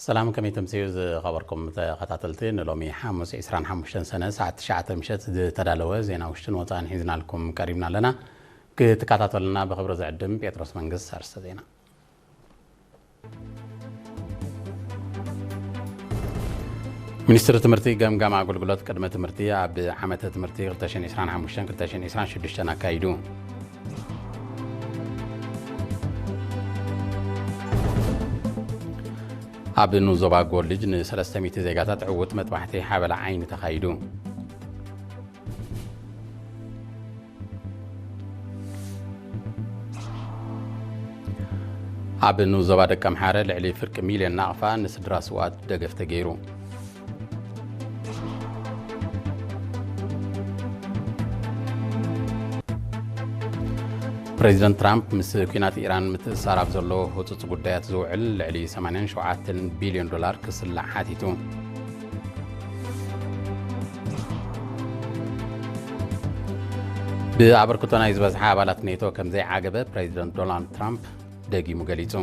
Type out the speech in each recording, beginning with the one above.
ሰላም፣ ከመይ ተምስዩ ዝኸበርኩም ተኸታተልቲ? ንሎሚ ሓሙስ ዕስራን ሓሙሽተን ሰነ ሰዓት ትሽዓተ ምሸት ዝተዳለወ ዜና ውሽጥን ወፃእን ሒዝናልኩም ቀሪብና ኣለና። ክትከታተሉና ብኽብሪ ዝዕድም ጴጥሮስ መንግስት። ኣርስተ ዜና። ሚኒስትሪ ትምህርቲ ገምጋም ኣገልግሎት ቅድመ ትምህርቲ ኣብ ዓመተ ትምህርቲ ክልተ ሽሕን ዕስራን ሓሙሽተን ክልተ ሽሕን ዕስራን ሽዱሽተን ኣካይዱ። ኣብ ንዞባ ጎልጅ ንሰለስተ ሚእቲ ዜጋታት ዕዉት መጥባሕቲ ሓበላ ዓይኒ ተኻይዱ። ኣብ ንዞባ ደቀምሓረ ልዕሊ ፍርቂ ሚልዮን ናቕፋ ንስድራ ስውኣት ደገፍ ተገይሩ። ፕሬዚደንት ትራምፕ ምስ ኲናት ኢራን ምትእስሳር ኣብ ዘሎ ህጹጽ ጉዳያት ዝውዕል ልዕሊ ሰማንያን ሸውዓተን ቢልዮን ዶላር ክስላዕ ሓቲቱ። ብኣበርክቶ ናይ ዝበዝሓ ኣባላት ኔቶ ከም ዘይዓገበ ፕሬዚደንት ዶናልድ ትራምፕ ደጊሙ ገሊጹ።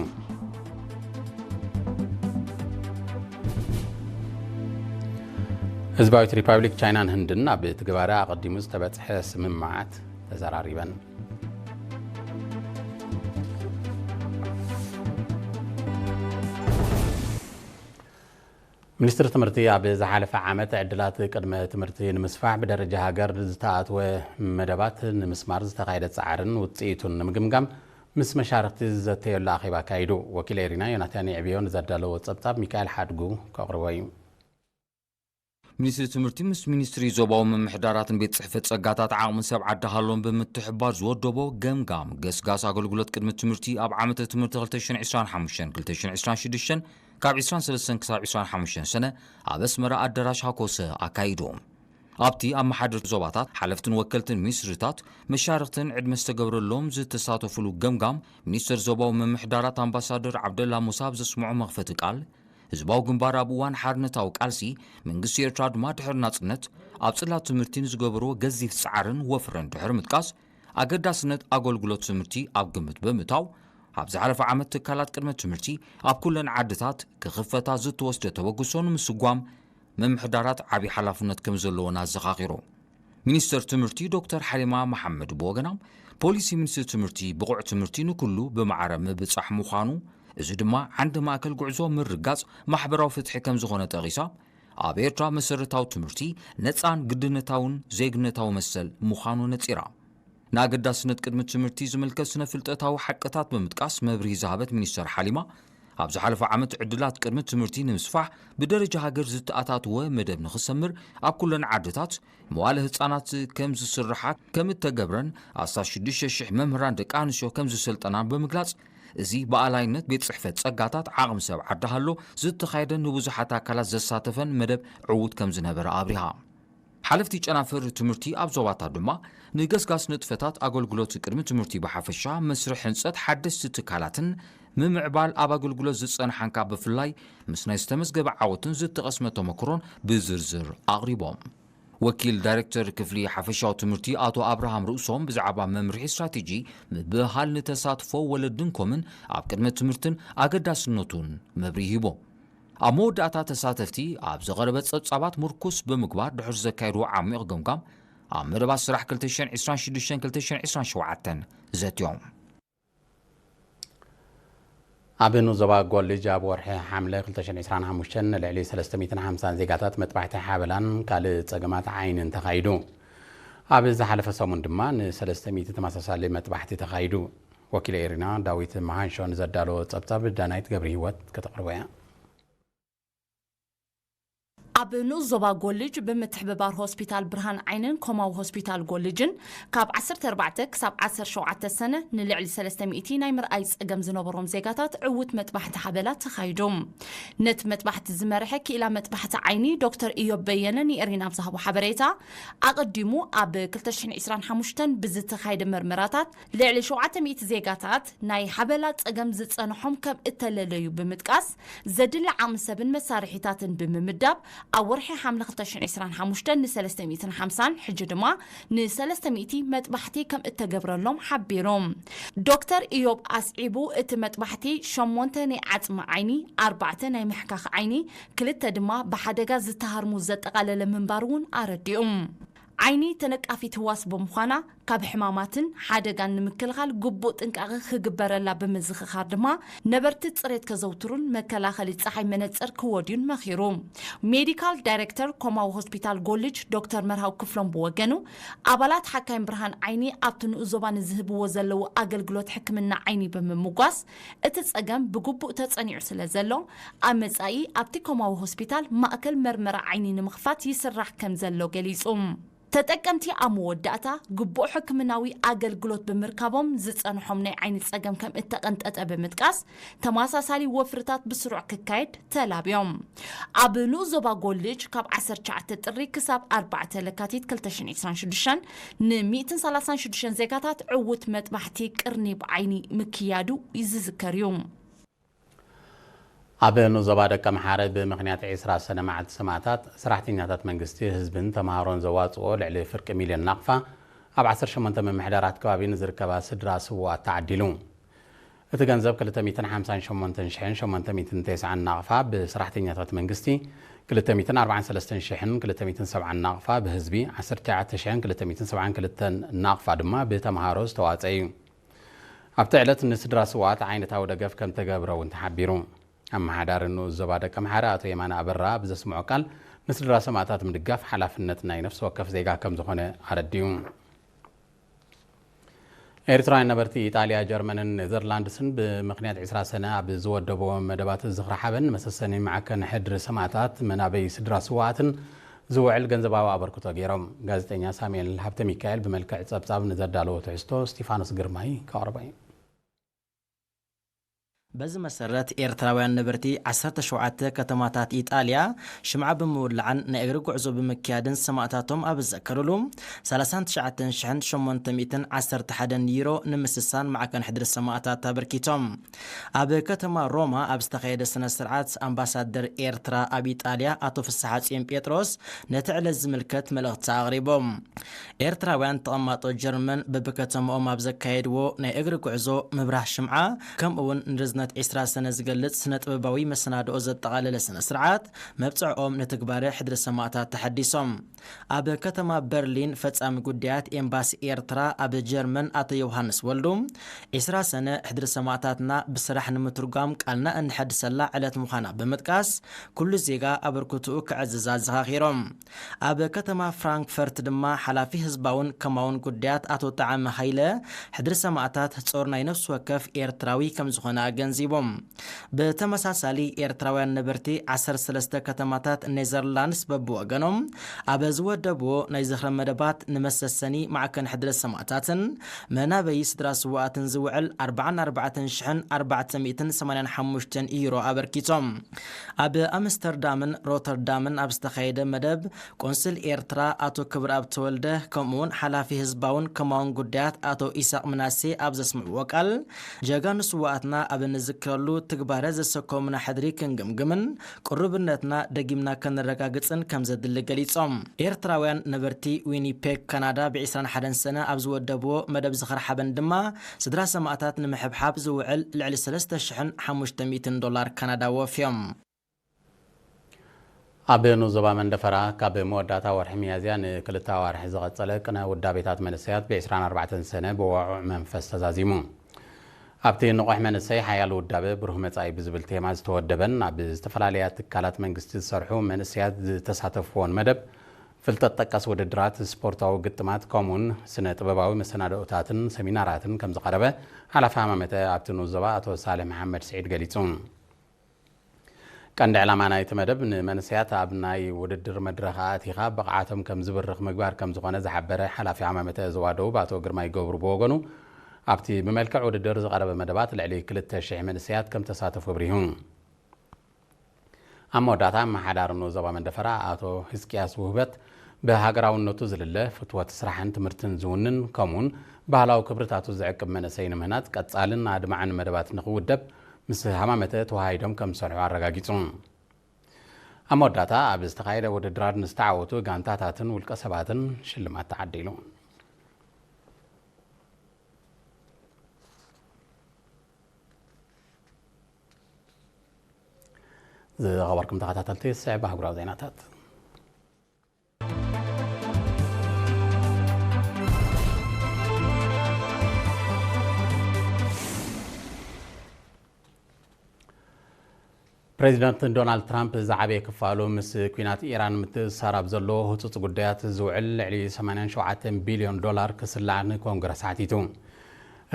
ህዝባዊት ሪፓብሊክ ቻይናን ህንድን ኣብ ትግባረ ኣቐዲሙ ዝተበጽሐ ስምምዓት ተዘራሪበን። ሚኒስትሪ ትምህርቲ ኣብ ዝሓለፈ ዓመት ዕድላት ቅድመ ትምህርቲ ንምስፋሕ ብደረጃ ሃገር ዝተኣትወ መደባት ንምስማር ዝተኻየደ ጻዕርን ውጽኢቱን ንምግምጋም ምስ መሻርኽቲ ዝዘተየሉ ኣኼባ ኣካይዱ። ወኪል ኤሪና ዮናታን የዕብዮ ንዘዳለዎ ጸብጻብ ሚካኤል ሓድጉ ከቕርቦ እዩ። ሚኒስትሪ ትምህርቲ ምስ ሚኒስትሪ ዞባዊ ምምሕዳራትን ቤት ጽሕፈት ጸጋታት ዓቕሚ ሰብ ዓዲ ሃሎን ብምትሕባር ዝወደቦ ገምጋም ገስጋስ ኣገልግሎት ቅድሚ ትምህርቲ ኣብ ዓመተ ትምህርቲ ክልተ ሽሕን ዕስራን ሓሙሽተን ክልተ ሽሕን ዕስራን ሽዱሽተን ካብ ዕስራን ሰለስተን ክሳብ ዕስራን ሓሙሽተን ሰነ ኣብ ኣስመራ ኣዳራሽ ሃኮሰ ኣካይዱ። ኣብቲ ኣብ መሓድር ዞባታት ሓለፍትን ወከልትን ሚኒስትሪታት መሻርኽትን ዕድመ ዝተገብረሎም ዝተሳተፉሉ ገምጋም ሚኒስትር ዞባዊ ምምሕዳራት ኣምባሳደር ዓብደላ ሙሳ ኣብ ዘስምዖ መኽፈቲ ቃል ህዝባዊ ግንባር ኣብ እዋን ሓርነታዊ ቃልሲ መንግስቲ ኤርትራ ድማ ድሕሪ ናጽነት ኣብ ጽላት ትምህርቲ ንዝገበርዎ ገዚፍ ጻዕርን ወፍርን ድሕሪ ምጥቃስ ኣገዳስነት ኣገልግሎት ትምህርቲ ኣብ ግምት ብምእታው ኣብ ዝሓለፈ ዓመት ትካላት ቅድመ ትምህርቲ ኣብ ኩለን ዓድታት ክኽፈታ ዝተወስደ ተበግሶ ንምስጓም ምምሕዳራት ዓብዪ ሓላፍነት ከም ዘለወን ኣዘኻኺሩ። ሚኒስተር ትምህርቲ ዶክተር ሓሊማ መሓመድ ብወገና ፖሊሲ ሚኒስትሪ ትምህርቲ ብቑዕ ትምህርቲ ንኩሉ ብማዕረ ምብጻሕ ምዃኑ፣ እዚ ድማ ዓንዲ ማእከል ጉዕዞ ምርጋጽ ማሕበራዊ ፍትሒ ከም ዝኾነ ጠቒሳ፣ ኣብ ኤርትራ መሰረታዊ ትምህርቲ ነጻን ግድነታውን ዜግነታዊ መሰል ምዃኑ ነጺራ። ንኣገዳስነት ቅድሚ ትምህርቲ ዝምልከት ስነ ፍልጠታዊ ሓቅታት ብምጥቃስ መብርሂ ዝሃበት ሚኒስተር ሓሊማ፣ ኣብ ዝሓለፈ ዓመት ዕድላት ቅድሚ ትምህርቲ ንምስፋሕ ብደረጃ ሃገር ዝተኣታተወ መደብ ንኽሰምር ኣብ ኩለን ዓድታት መዋለ ህጻናት ከም ዝስርሓ ከም እተገብረን ኣስታት ሽዱሽተ ሽሕ መምህራን ደቂ ኣንስትዮ ከም ዝሰልጠናን ብምግላጽ፣ እዚ ብኣላይነት ቤት ጽሕፈት ጸጋታት ዓቕሚ ሰብ ዓዲ ሃሎ ዝተኻየደን ንብዙሓት ኣካላት ዘሳተፈን መደብ ዕዉት ከም ዝነበረ ኣብሪሃ። ሓለፍቲ ጨናፍር ትምህርቲ ኣብ ዞባታት ድማ ንገስጋስ ንጥፈታት ኣገልግሎት ቅድሚ ትምህርቲ ብሓፈሻ፣ መስርሕ ህንጸት ሓደስቲ ትካላትን ምምዕባል ኣብ ኣገልግሎት ዝጸንሓን ካብ ብፍላይ ምስ ናይ ዝተመዝገበ ዓወትን ዝተቐስመ ተመክሮን ብዝርዝር ኣቕሪቦም። ወኪል ዳይሬክተር ክፍሊ ሓፈሻዊ ትምህርቲ ኣቶ ኣብርሃም ርእሶም ብዛዕባ መምርሒ ስትራቴጂ ምብህሃል ንተሳትፎ ወለድን ኮምን ኣብ ቅድመ ትምህርትን ኣገዳስነቱን መብርሂ ሂቦም። ኣብ መወዳእታ ተሳተፍቲ ኣብ ዝቐረበ ጸብጻባት ምርኩስ ብምግባር ድሕሪ ዘካየድዎ ዓሚቕ ገምጋም ኣብ መደባት ስራሕ ክልተ ሽሕን ዕስራን ሽዱሽተን ክልተ ሽሕን ዕስራን ሸውዓተን ዘትዮም። ኣብ ንዞባ ጎልጅ ኣብ ወርሒ ሓምለ ክልተ ሽሕን ዕስራን ሓሙሽተን ንልዕሊ ሰለስተ ሚእትን ሓምሳን ዜጋታት መጥባሕቲ ሓበላን ካልእ ጸገማት ዓይንን ተኻይዱ። ኣብ ዝሓለፈ ሰሙን ድማ ንሰለስተ ሚእቲ ተመሳሳሊ መጥባሕቲ ተኻይዱ። ወኪል ኤሪና ዳዊት መሃንሾ ንዘዳለዎ ጸብጻብ ዳናይት ገብረ ህይወት ከተቕርቦ እያ። ኣብ ንኡስ ዞባ ጎልጅ ብምትሕብባር ሆስፒታል ብርሃን ዓይንን ኮማዊ ሆስፒታል ጎልጅን ካብ ዓሰርተ ኣርባዕተ ክሳብ ዓሰርተ ሸውዓተ ሰነ ንልዕሊ ሰለስተ ሚእቲ ናይ ምርኣይ ጸገም ዝነበሮም ዜጋታት ዕዉት መጥባሕቲ ሓበላ ተኻይዱ። ነቲ መጥባሕቲ ዝመርሐ ክኢላ መጥባሕቲ ዓይኒ ዶክተር ኢዮብ በየነ ንኤሪና ኣብ ዝሃቦ ሓበሬታ፣ ኣቐዲሙ ኣብ ክልተ ሽሕን ዕስራን ሓሙሽተን ብዝተኻየደ መርመራታት ልዕሊ ሸውዓተ ሚእቲ ዜጋታት ናይ ሓበላ ጸገም ዝጸንሖም ከም እተለለዩ ብምጥቃስ፣ ዘድሊ ዓቕሚ ሰብን መሳርሒታትን ብምምዳብ ኣብ ወርሒ ሓምለ ክልተ ሽሕን ዕስራን ሓሙሽተን ን ሰለስተ ሚእትን ሓምሳን፣ ሕጂ ድማ ን ሰለስተ ሚእቲ መጥባሕቲ ከም እተገብረሎም ሓቢሩ። ዶክተር ኢዮብ ኣስዒቡ፣ እቲ መጥባሕቲ ሸሞንተ ናይ ዓጽሚ ዓይኒ፣ ኣርባዕተ ናይ ምሕካኽ ዓይኒ፣ ክልተ ድማ ብሓደጋ ዝተሃርሙ ዘጠቓለለ ምንባሩ እውን ኣረዲኡ። ዓይኒ ተነቃፊት ህዋስ ብምዃና፣ ካብ ሕማማትን ሓደጋን ንምክልኻል ግቡእ ጥንቃቐ ክግበረላ ብምዝኽኻር ድማ፣ ነበርቲ ጽሬት ከዘውትሩን መከላኸሊ ጸሓይ መነጽር ክወድዩን መኺሩ። ሜዲካል ዳይሬክተር ኮማዊ ሆስፒታል ጎልጅ ዶክተር መርሃው ክፍሎም ብወገኑ፣ ኣባላት ሓካይም ብርሃን ዓይኒ ኣብቲ ንኡስ ዞባ ንዝህብዎ ዘለዉ ኣገልግሎት ሕክምና ዓይኒ ብምምጓስ፣ እቲ ጸገም ብግቡእ ተጸኒዑ ስለ ዘሎ፣ ኣብ መጻኢ ኣብቲ ኮማዊ ሆስፒታል ማእከል መርመራ ዓይኒ ንምኽፋት ይስራሕ ከም ዘሎ ገሊጹ። ተጠቀምቲ ኣብ መወዳእታ ግቡእ ሕክምናዊ ኣገልግሎት ብምርካቦም ዝጸንሖም ናይ ዓይኒ ጸገም ከም እተቐንጠጠ ብምጥቃስ፣ ተመሳሳሊ ወፍርታት ብስሩዕ ክካየድ ተላብዮም። ኣብ ንኡስ ዞባ ጎልጅ ካብ ዓሰርተ ትሽዓተ ጥሪ ክሳብ ኣርባዕተ ለካቲት ክልተ ሽሕን ዕስራን ሽዱሽተን ን ሚእትን ሰላሳን ሽዱሽተን ዜጋታት ዕዉት መጥባሕቲ ቅርኒ ብዓይኒ ምክያዱ ይዝከር እዩ። ኣብ ንኡስ ዞባ ደቀምሓረ ብምኽንያት ዕስራ ሰነ መዓልቲ ሰማእታት፣ ሰራሕተኛታት መንግስቲ፣ ህዝብን ተምሃሮን ዘዋፅኦ ልዕሊ ፍርቂ ሚልዮን ናቕፋ ኣብ ዓሰርተ ሸሞንተ ምምሕዳራት ከባቢ ንዝርከባ ስድራ ስውኣት ተዓዲሉ። እቲ ገንዘብ ክልተ ሚእትን ሓምሳን ሸሞንተን ሽሕን ሸሞንተ ሚእትን ተስዓን ናቕፋ ብሰራሕተኛታት መንግስቲ፣ ክልተ ሚእትን ኣርባዓን ሰለስተን ሽሕን ክልተ ሚእትን ሰብዓን ናቕፋ ብህዝቢ፣ ዓሰርተ ትሽዓተ ሽሕን ክልተ ሚእትን ሰብዓን ክልተን ናቕፋ ድማ ብተምሃሮ ዝተዋፀ እዩ። ኣብቲ ዕለት ንስድራ ስውኣት ዓይነታዊ ደገፍ ከም ተገብረ እውን ተሓቢሩ። ኣመሓዳሪ ንኡስ ዞባ ደቀምሓረ ኣቶ የማነ ኣበራ ብዘስምዖ ቃል፣ ንስድራ ሰማእታት ምድጋፍ ሓላፍነት ናይ ነፍሲ ወከፍ ዜጋ ከም ዝኾነ ኣረዲኡ። ኤርትራውያን ነበርቲ ኢጣልያ፣ ጀርመንን ኔዘርላንድስን ብምኽንያት ዕስራ ሰነ ኣብ ዝወደብዎ መደባት ዝኽሪ ሓበን መሰሰኒ ማዕከን ሕድሪ ሰማእታት መናበይ ስድራ ስውኣትን ዝውዕል ገንዘባዊ ኣበርክቶ ገይሮም። ጋዜጠኛ ሳሙኤል ሃብተሚካኤል ብመልክዕ ጸብጻብ ንዘዳለዎ ትሕዝቶ ስቲፋኖስ ግርማይ ከቕርቦ እዩ። በዚ መሰረት ኤርትራውያን ነበርቲ ዓሰርተ ሸውዓተ ከተማታት ኢጣልያ ሽምዓ ብምውላዕን ናይ እግሪ ጉዕዞ ብምክያድን ሰማእታቶም ኣብ ዝዘከሩሉ ሰላሳን ትሽዓተን ሽሕን ሸሞንተ ሚእትን ዓሰርተ ሓደን ዩሮ ንምስሳን ማዕከን ሕድሪ ሰማእታት ኣበርኪቶም። ኣብ ከተማ ሮማ ኣብ ዝተኻየደ ስነ ስርዓት ኣምባሳደር ኤርትራ ኣብ ኢጣልያ ኣቶ ፍስሓጽዮን ጴጥሮስ ነቲ ዕለት ዝምልከት መልእኽቲ ኣቕሪቦም። ኤርትራውያን ተቐማጦ ጀርመን በብከተምኦም ኣብ ዘካየድዎ ናይ እግሪ ጉዕዞ ምብራህ ሽምዓ ከምኡ እውን ንርዝነት ዕስራ ሰነ ዝገልጽ ስነ ጥበባዊ መሰናድኦ ዘጠቓለለ ስነ ስርዓት መብጽዕኦም ንትግባረ ሕድሪ ሰማእታት ተሐዲሶም። ኣብ ከተማ በርሊን ፈጻሚ ጉዳያት ኤምባሲ ኤርትራ ኣብ ጀርመን ኣቶ ዮሃንስ ወልዱ፣ ዕስራ ሰነ ሕድሪ ሰማእታትና ብስራሕ ንምትርጓም ቃልና እንሐድሰላ ዕለት ምዃና ብምጥቃስ፣ ኩሉ ዜጋ ኣበርክትኡ ከዕዝዝ ኣዘኻኺሮም። ኣብ ከተማ ፍራንክፈርት ድማ ሓላፊ ህዝባውን ከማውን ጉዳያት ኣቶ ጠዓመ ሃይለ፣ ሕድሪ ሰማእታት ጾር ናይ ነፍሲ ወከፍ ኤርትራዊ ከም ዝኾነ ኣገንዚቦም። ብተመሳሳሊ ኤርትራውያን ነበርቲ ዓሰርተ ሰለስተ ከተማታት ኔዘርላንድስ በብወገኖም ኣብ ዝወደብዎ ናይ ዝኽሪ መደባት ንመሰሰኒ ማዕከን ሕድሪ ሰማእታትን መናበዪ ስድራ ስውኣትን ዝውዕል ኣርባዓን ኣርባዕተን ሽሕን ኣርባዕተ ሚእትን ሰማንያን ሓሙሽተን ዩሮ ኣበርኪቶም። ኣብ ኣምስተርዳምን ሮተርዳምን ኣብ ዝተኻየደ መደብ ቆንስል ኤርትራ ኣቶ ክብረኣብ ተወልደ ከምኡውን ሓላፊ ህዝባውን ከማውን ጉዳያት ኣቶ ኢሳቕ ምናሴ ኣብ ዘስምዕዎ ቃል፣ ጀጋኑ ስውኣትና ኣብ እንዝክረሉ ትግባረ ዘሰከሙና ሕድሪ ክንግምግምን ቅሩብነትና ደጊምና ከነረጋግጽን ከም ዘድሊ ገሊጾም። ኤርትራውያን ነበርቲ ዊኒፔግ ካናዳ ብ ዕስራን ሓደን ሰነ ኣብ ዝወደብዎ መደብ ዝኽሪ ሓበን ድማ ስድራ ሰማእታት ንምሕብሓብ ዝውዕል ልዕሊ ሰለስተ ሽሕን ሓሙሽተ ሚእትን ዶላር ካናዳ ወፍዮም። ኣብ ንኡስ ዞባ መንደፈራ ካብ መወዳእታ ወርሒ ሚያዝያ ንክልተ ኣዋርሒ ዝቐጸለ ቅነ ውዳቤታት መንእሰያት ብ ዕስራን ኣርባዕተን ሰነ ብወዑዕ መንፈስ ተዛዚሙ። ኣብቲ ንቑሕ መንእሰይ ሓያል ውዳበ ብሩህ መጻኢ ብዝብል ቴማ ዝተወደበን ኣብ ዝተፈላለያ ትካላት መንግስቲ ዝሰርሑ መንእሰያት ዝተሳተፍዎን መደብ፣ ፍልጠት ጠቀስ ውድድራት፣ ስፖርታዊ ግጥማት ከምኡውን ስነ ጥበባዊ መሰናድኦታትን ሰሚናራትን ከም ዝቐረበ ሓላፊ ሃማመተ ኣብቲ ንኡስ ዞባ ኣቶ ሳልሕ መሓመድ ስዒድ ገሊጹ። ቀንዲ ዕላማ ናይቲ መደብ ንመንእሰያት ኣብ ናይ ውድድር መድረኽ ኣእቲኻ ብቕዓቶም ከም ዝብርኽ ምግባር ከም ዝኾነ ዝሓበረ ሓላፊ ሃማመተ ዞባ ደቡብ ኣቶ ግርማይ ገብሩ ብወገኑ፣ ኣብቲ ብመልክዕ ውድድር ዝቐረበ መደባት ልዕሊ ክልተ ሽሕ መንእሰያት ከም ተሳተፉ ኣብሪሁ። ኣብ መወዳእታ ኣመሓዳሪ ንኡስ ዞባ መንደፈራ ኣቶ ህዝቅያስ ውህበት ብሃገራውነቱ ዝልለ ፍትወት ስራሕን ትምህርትን ዝውንን ከምኡውን ባህላዊ ክብርታቱ ዝዕቅብ መንእሰይ ንምህናጽ ቀጻልን ኣድማዕን መደባት ንኽውደብ ምስ ሃማመተ ተወሃሂዶም ከም ዝሰርሑ ኣረጋጊጹ። ኣብ መወዳእታ ኣብ ዝተኻየደ ውድድራት ንዝተዓወቱ ጋንታታትን ውልቀ ሰባትን ሽልማት ተዓዲሉ። ዝኸበርኩም ተኸታተልቲ፣ ዝስዕብ ኣህጉራዊ ዜናታት። ፕሬዚደንት ዶናልድ ትራምፕ ዝዓበየ ክፋሉ ምስ ኲናት ኢራን ምትእስሳር ኣብ ዘለዎ ህጹጽ ጉዳያት ዝውዕል ልዕሊ ሰማንያን ሸውዓተን ቢልዮን ዶላር ክስላዕ ንኮንግረስ ሓቲቱ።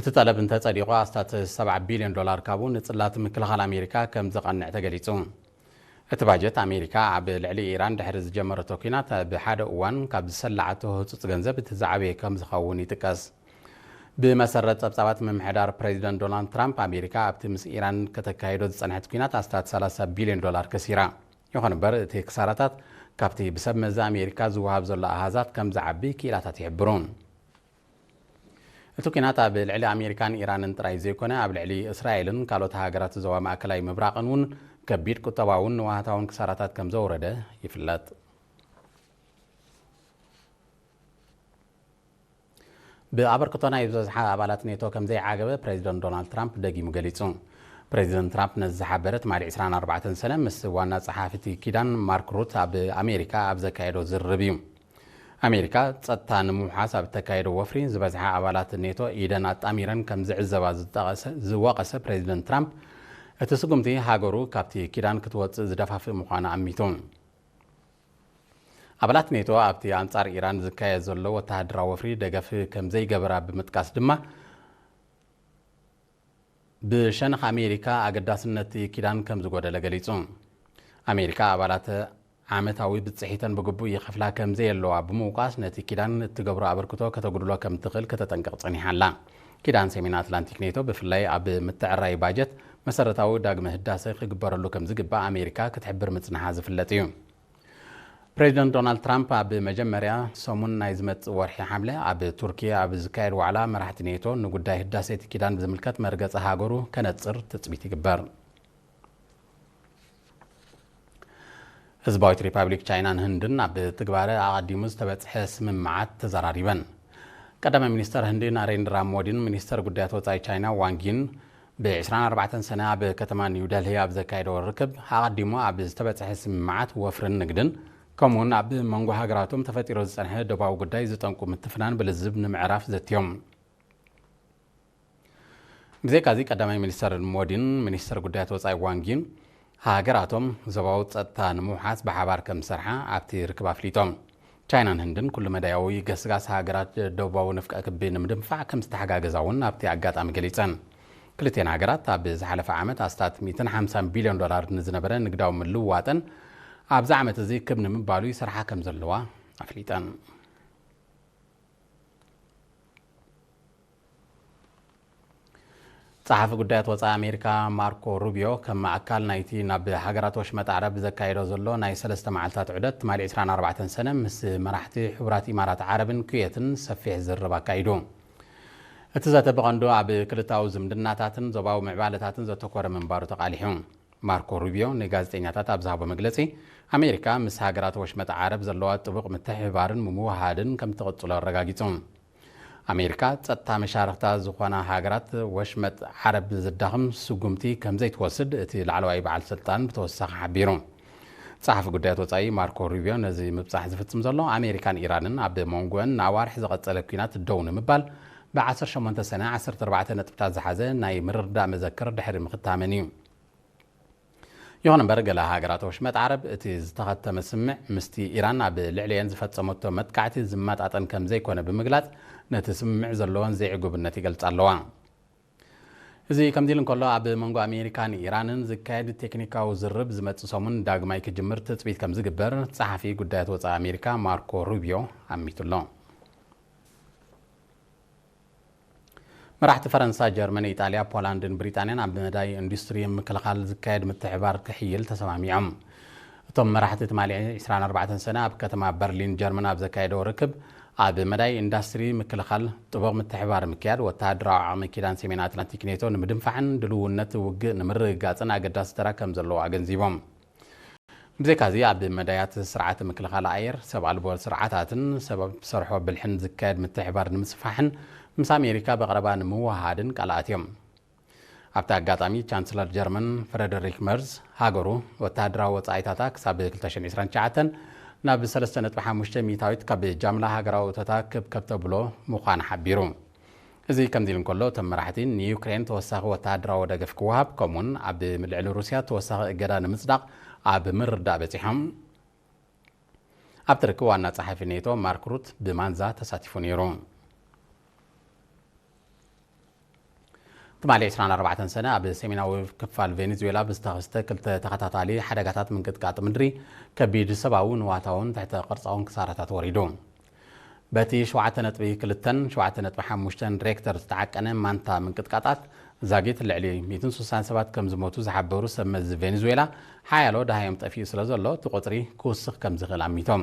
እቲ ጠለብ እንተጸዲቑ፣ ኣስታት ሰብዓ ቢልዮን ዶላር ካብኡ ንጽላት ምክልኻል ኣሜሪካ ከም ዘቐንዕ ተገሊጹ። እቲ ባጀት ኣሜሪካ ኣብ ልዕሊ ኢራን ድሕሪ ዝጀመረቶ ኲናት ብሓደ እዋን ካብ ዝሰላዓቶ ህጹጽ ገንዘብ እቲ ዝዓበየ ከም ዝኸውን ይጥቀስ። ብመሰረት ጸብጻባት ምምሕዳር ፕሬዚደንት ዶናልድ ትራምፕ፣ ኣሜሪካ ኣብቲ ምስ ኢራን ከተካይዶ ዝጸንሐት ኲናት ኣስታት ሰላሳ ቢልዮን ዶላር ከሲራ። ይኹን እምበር፣ እቲ ክሳራታት ካብቲ ብሰብ መዚ ኣሜሪካ ዝወሃብ ዘሎ ኣሃዛት ከም ዝዓቢ ክኢላታት ይሕብሩ። እቲ ኲናት ኣብ ልዕሊ ኣሜሪካን ኢራንን ጥራይ ዘይኮነ፣ ኣብ ልዕሊ እስራኤልን ካልኦት ሃገራት ዞባ ማእከላይ ምብራቕን እውን ከቢድ ቁጠባውን ንዋህታውን ክሳራታት ከም ዘውረደ ይፍለጥ። ብኣበርክቶ ናይ ዝበዝሓ ኣባላት ኔቶ ከም ዘይዓገበ ፕሬዚደንት ዶናልድ ትራምፕ ደጊሙ ገሊጹ። ፕሬዚደንት ትራምፕ ነዚ ዝሓበረ ትማሊ ዕስራን ኣርባዕተን ሰነ ምስ ዋና ጸሓፊቲ ኪዳን ማርክ ሩት ኣብ ኣሜሪካ ኣብ ዘካየዶ ዝርርብ እዩ። ኣሜሪካ ጸጥታ ንምውሓስ ኣብ እተካየዶ ወፍሪ ዝበዝሓ ኣባላት ኔቶ ኢደን ኣጣሚረን ከም ዝዕዘባ ዝጠቐሰ-፣ ዝወቐሰ ፕሬዚደንት ትራምፕ፣ እቲ ስጉምቲ ሃገሩ ካብቲ ኪዳን ክትወጽእ ዝደፋፍእ ምዃኑ ኣሚቱ። ኣባላት ኔቶ ኣብቲ ኣንጻር ኢራን ዝካየድ ዘሎ ወተሃደራዊ ወፍሪ ደገፍ ከም ዘይገበራ ብምጥቃስ ድማ፣ ብሸነኽ ኣሜሪካ ኣገዳስነት ኪዳን ከም ዝጎደለ ገሊጹ። ኣሜሪካ ኣባላት ዓመታዊ ብጽሒተን ብግቡእ ይኸፍላ ከም ዘየለዋ ብምውቃስ፣ ነቲ ኪዳን እትገብሮ ኣበርክቶ ከተጉድሎ ከም ትኽእል ከተጠንቅቕ ጸኒሓ ኣላ። ኪዳን ሰሜን ኣትላንቲክ ኔቶ ብፍላይ ኣብ ምትዕራይ ባጀት መሰረታዊ ዳግመ ህዳሰ ክግበረሉ ከም ዝግባእ ኣሜሪካ ክትሕብር ምጽንሓ ዝፍለጥ እዩ። ፕሬዚደንት ዶናልድ ትራምፕ ኣብ መጀመርያ ሰሙን ናይ ዝመጽእ ወርሒ ሓምለ ኣብ ቱርኪ ኣብ ዝካየድ ዋዕላ መራሕቲ ኔቶ ንጉዳይ ህዳሴ እቲ ኪዳን ብዝምልከት መርገጺ ሃገሩ ከነጽር ትጽቢት ይግበር። ህዝባዊት ሪፓብሊክ ቻይናን ህንድን ኣብ ትግባረ ኣቐዲሙ ዝተበጽሐ ስምምዓት ተዘራሪበን። ቀዳማይ ሚኒስተር ህንዲ ናሬንድራ ሞዲን ሚኒስተር ጉዳያት ወጻኢ ቻይና ዋንጊን ብ ዕስራን ኣርባዕተን ሰነ ኣብ ከተማ ኒው ደልሂ ኣብ ዘካየደዎ ርክብ፣ ኣቐዲሙ ኣብ ዝተበጽሐ ስምምዓት ወፍርን ንግድን፣ ከምኡውን ኣብ መንጎ ሃገራቶም ተፈጢሩ ዝጸንሐ ዶባዊ ጉዳይ ዝጠንቁ ምትፍናን ብልዝብ ንምዕራፍ ዘትዮም። ብዘይካዚ፣ ቀዳማይ ሚኒስተር ሞዲን ሚኒስተር ጉዳያት ወጻኢ ዋንጊን፣ ሃገራቶም ዞባዊ ጸጥታ ንምውሓስ ብሓባር ከም ዝሰርሓ ኣብቲ ርክብ ኣፍሊጦም። ቻይናን ህንድን ኩሉ መዳያዊ ገስጋስ ሃገራት ደቡባዊ ንፍቀ ክቢ ንምድንፋዕ ከም ዝተሓጋገዛ እውን ኣብቲ ኣጋጣሚ ገሊጸን። ክልቲኤን ሃገራት ኣብ ዝሓለፈ ዓመት ኣስታት ሚእትን ሓምሳን ቢልዮን ዶላር ንዝነበረ ንግዳዊ ምልውዋጠን ኣብዚ ዓመት እዚ ክብ ንምባሉ ይሰርሓ ከም ዘለዋ ኣፍሊጠን። ጸሓፊ ጉዳያት ወጻኢ ኣሜሪካ ማርኮ ሩቢዮ፣ ከም ኣካል ናይቲ ናብ ሃገራት ወሽመጥ ዓረብ ዘካየዶ ዘሎ ናይ ሰለስተ መዓልታት ዑደት፣ ትማሊ ዕስራን ኣርባዕተን ሰነ ምስ መራሕቲ ሕቡራት ኢማራት ዓረብን ኩዌትን ሰፊሕ ዝርርብ ኣካይዱ። እቲ ዘተ ብቐንዱ ኣብ ክልታዊ ዝምድናታትን ዞባዊ ምዕባለታትን ዘተኮረ ምንባሩ ተቓሊሑ። ማርኮ ሩቢዮ ንጋዜጠኛታት ኣብ ዝሃቦ መግለጺ፣ ኣሜሪካ ምስ ሃገራት ወሽመጥ ዓረብ ዘለዋ ጥቡቕ ምትሕብባርን ምውህሃድን ከም ትቕጽሎ ኣረጋጊጹ። ኣሜሪካ ጸጥታ መሻርኽታ ዝኾና ሃገራት ወሽመጥ ዓረብ ዘዳኽም ስጉምቲ ከም ዘይትወስድ እቲ ላዕለዋይ በዓል ስልጣን ብተወሳኺ ሓቢሩ። ጸሓፊ ጉዳያት ወጻኢ ማርኮ ሩቢዮ ነዚ ምብጻሕ ዝፍጽም ዘሎ፣ ኣሜሪካን ኢራንን ኣብ መንጎአን ንኣዋርሕ ዝቐጸለ ኲናት ደው ንምባል ብ ዓሰርተ ሸሞንተ ሰነ ዓሰርተ ኣርባዕተ ነጥብታት ዝሓዘ ናይ ምርድዳእ መዘክር ድሕሪ ምኽታመን እዩ። ይኹን እምበር፣ ገለ ሃገራት ወሽመጥ ዓረብ እቲ ዝተኸተመ ስምምዕ ምስቲ ኢራን ኣብ ልዕሊኤን ዝፈጸመቶ መጥቃዕቲ ዝመጣጠን ከም ዘይኮነ ብምግላጽ፣ ነቲ ስምምዕ ዘለወን ዘይዕጉብነት ይገልጻ ኣለዋ። እዚ ከምዚ ኢሉ እንከሎ፣ ኣብ መንጎ ኣሜሪካን ኢራንን ዝካየድ ቴክኒካዊ ዝርርብ ዝመጽእ ሰሙን ዳግማይ ክጅምር ትጽቢት ከም ዝግበር ጸሓፊ ጉዳያት ወጻኢ ኣሜሪካ ማርኮ ሩቢዮ ኣሚቱ ኣሎ። መራሕቲ ፈረንሳ፣ ጀርመን፣ ኢጣልያ፣ ፖላንድን ብሪጣንያን ኣብ መዳይ ኢንዱስትሪ ምክልኻል ዝካየድ ምትሕብባር ክሕይል ተሰማሚዖም። እቶም መራሕቲ ትማሊ ዕስራን ኣርባዕተን ሰነ ኣብ ከተማ በርሊን ጀርመን ኣብ ዘካየደዎ ርክብ፣ ኣብ መዳይ ኢንዱስትሪ ምክልኻል ጥቡቕ ምትሕብባር ምክያድ፣ ወተሃደራዊ ዓቕሚ ኪዳን ሰሜን ኣትላንቲክ ኔቶ ንምድንፋዕን ድልውነት ውግእ ንምርግጋጽን ኣገዳሲ ተራ ከም ዘለዎ ኣገንዚቦም። ብዘይካዚ ኣብ መዳያት ስርዓተ ምክልኻል ኣየር፣ ሰብ ኣልቦ ስርዓታትን ሰብ ሰርሖ ብልሕን ዝካየድ ምትሕባር ንምስፋሕን ምስ ኣሜሪካ ብቐረባ ንምውሃሃድን ቃል ኣትዮም። ኣብቲ ኣጋጣሚ ቻንስለር ጀርመን ፍረደሪክ መርዝ፣ ሃገሩ ወተሃደራዊ ወጻኢታታ ክሳብ ክልተ ሽሕን ዕስራን ትሽዓተን ናብ ሰለስተ ነጥቢ ሓሙሽተ ሚእታዊት ካብ ጃምላ ሃገራዊ እቶታ ክብ ከብተብሎ ምዃን ሓቢሩ። እዚ ከምዚ ኢሉ እንከሎ፣ እቶም መራሕቲ ንዩክሬን ተወሳኺ ወተሃደራዊ ደገፍ ክወሃብ፣ ከምኡውን ኣብ ልዕሊ ሩስያ ተወሳኺ እገዳ ንምጽዳቕ ኣብ ምርዳእ በጺሖም። ኣብቲ ርክብ ዋና ጸሓፊ ኔቶ ማርክ ሩት ብማንዛ ተሳቲፉ ነይሩ። ትማሊ ዕስራን ኣርባዕተን ሰነ ኣብ ሰሜናዊ ክፋል ቬኔዙዌላ ብዝተኸስተ ክልተ ተኸታታሊ ሓደጋታት ምንቅጥቃጥ ምድሪ ከቢድ ሰብኣዊ ንዋታውን ትሕተ ቅርጻውን ክሳራታት ወሪዱ። በቲ ሸውዓተ ነጥቢ ክልተን ሸውዓተ ነጥቢ ሓሙሽተን ሬክተር ዝተዓቀነ ማንታ ምንቅጥቃጣት ዛጊት ልዕሊ ሚእትን ስሳን ሰባት ከም ዝሞቱ ዝሓበሩ ሰብ መዚ ቬኔዙዌላ፣ ሓያሎ ደሃዮም ጠፊኡ ስለ ዘሎ እቲ ቁጽሪ ክውስኽ ከም ዝኽእል ኣሚቶም።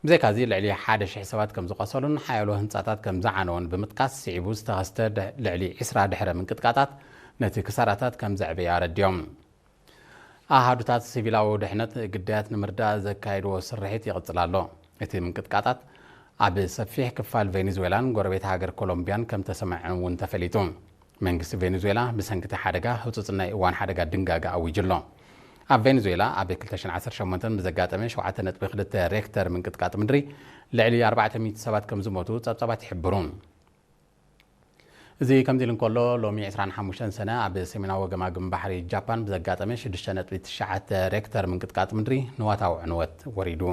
ብዘይካዚ ልዕሊ ሓደ ሽሕ ሰባት ከም ዝቆሰሉን ሓያሎ ህንጻታት ከም ዝዓነውን ብምጥቃስ፣ ስዒቡ ዝተኸስተ ድ-፣ ልዕሊ ዕስራ ድሕረ ምንቅጥቃጣት ነቲ ክሳራታት ከም ዘዕበየ ኣረዲኦም። ኣሃዱታት ሲቪላዊ ድሕነት ግዳያት ንምርዳእ ዘካየድዎ ስርሒት ይቕጽል ኣሎ። እቲ ምንቅጥቃጣት ኣብ ሰፊሕ ክፋል ቬኔዙዌላን ጎረቤት ሃገር ኮሎምቢያን ከም ተሰምዐ እውን ተፈሊጡ። መንግስቲ ቬኔዙዌላ ብሰንኪ እቲ ሓደጋ ህጹጽ ናይ እዋን ሓደጋ ድንጋገ ኣዊጁ ኣሎ። ኣብ ቬኔዙዌላ ኣብ ክልተ ሽሕን ዓሰርተ ሸሞንተን ብዘጋጠመ ሸውዓተ ነጥቢ ክልተ ሬክተር ምንቅጥቃጥ ምድሪ ልዕሊ ኣርባዕተ ሚእቲ ሰባት ከም ዝሞቱ ጸብጻባት ይሕብሩ። እዚ ከምዚ ኢሉ እንከሎ፣ ሎሚ ዕስራን ሓሙሽተን ሰነ ኣብ ሰሜናዊ ገማግም ባሕሪ ጃፓን ብዘጋጠመ ሽዱሽተ ነጥቢ ትሽዓተ ሬክተር ምንቅጥቃጥ ምድሪ ንዋታዊ ዕንወት ወሪዱ።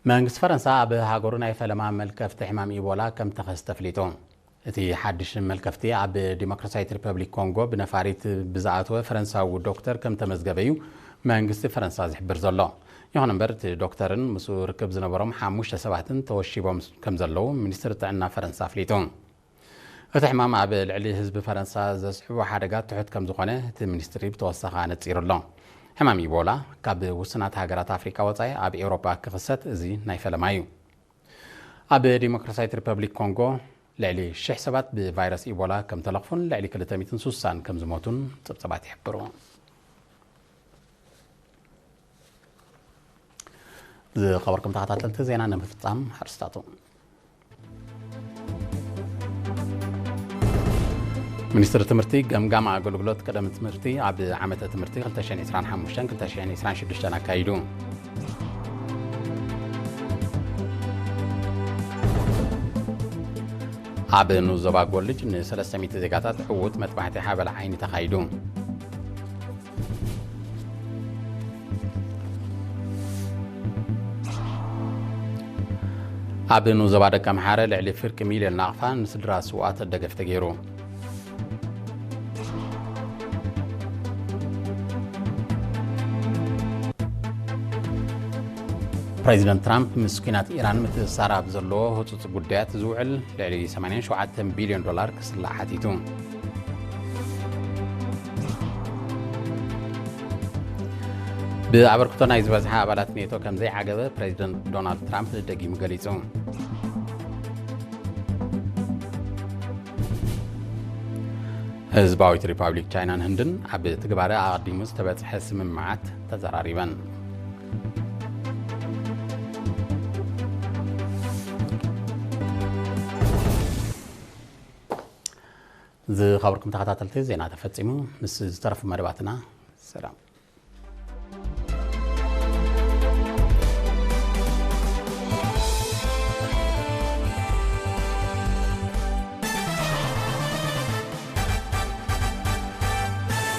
መንግስቲ ፈረንሳ ኣብ ሃገሩ ናይ ፈለማ መልከፍቲ ሕማም ኢቦላ ከም ተኸስተ ኣፍሊጡ። እቲ ሓድሽ መልከፍቲ ኣብ ዲሞክራሲያዊት ሪፐብሊክ ኮንጎ ብነፋሪት ብዝኣተወ ፈረንሳዊ ዶክተር ከም ተመዝገበ እዩ መንግስቲ ፈረንሳ ዝሕብር ዘሎ። ይኹን እምበር፣ እቲ ዶክተርን ምስኡ ርክብ ዝነበሮም ሓሙሽተ ሰባትን ተወሺቦም ከም ዘለዉ ሚኒስትሪ ጥዕና ፈረንሳ ኣፍሊጡ። እቲ ሕማም ኣብ ልዕሊ ህዝቢ ፈረንሳ ዘስዕቦ ሓደጋ ትሑት ከም ዝኾነ እቲ ሚኒስትሪ ብተወሳኺ ኣነጺሩ ኣሎ። ሕማም ኢቦላ ካብ ውሱናት ሃገራት ኣፍሪቃ ወጻኢ ኣብ ኤውሮጳ ክኽሰት እዚ ናይ ፈለማ እዩ። ኣብ ዲሞክራሲያዊት ሪፐብሊክ ኮንጎ ልዕሊ ሽሕ ሰባት ብቫይረስ ኢቦላ ከም ተለኽፉን ልዕሊ ክልተ ሚእትን ስሳን ከም ዝሞቱን ጸብጻባት ይሕብሩ። ዝኸበርኩም ተኸታተልቲ ዜና ንምፍጻም ኣርእስታቱ። ሚኒስትሪ ትምህርቲ ገምጋም ኣገልግሎት ቅደም ትምህርቲ ኣብ ዓመተ ትምህርቲ ክልተ ሽሕን ዕስራን ሓሙሽተን ክልተ ሽሕን ዕስራን ሽዱሽተን ኣካይዱ። ኣብ ንዞባ ጎልጅ ንሰለስተ ሚእቲ ዜጋታት ዕዉት መጥባሕቲ ሓበላ ዓይኒ ተኻይዱ። ኣብ ንዞባ ደቀ ምሓረ ልዕሊ ፍርቂ ሚልዮን ናቕፋ ንስድራ ስውኣት ደገፍ ተገይሩ። ፕሬዚደንት ትራምፕ ምስ ኲናት ኢራን ምትእስሳር ኣብ ዘለዎ ህጹጽ ጉዳያት ዝውዕል ልዕሊ ሰማንያን ሸውዓተን ቢልዮን ዶላር ክስላዕ ሓቲቱ። ብኣበርክቶ ናይ ዝበዝሓ ኣባላት ኔቶ ከም ዘይዓገበ ፕሬዚደንት ዶናልድ ትራምፕ ደጊሙ ገሊጹ። ህዝባዊት ሪፓብሊክ ቻይናን ህንድን ኣብ ትግባረ ኣቐዲሙ ዝተበጽሐ ስምምዓት ተዘራሪበን። ዝኸበርኩም ተኸታተልቲ፣ ዜና ተፈጺሙ። ምስ ዝተረፉ መደባትና ሰላም።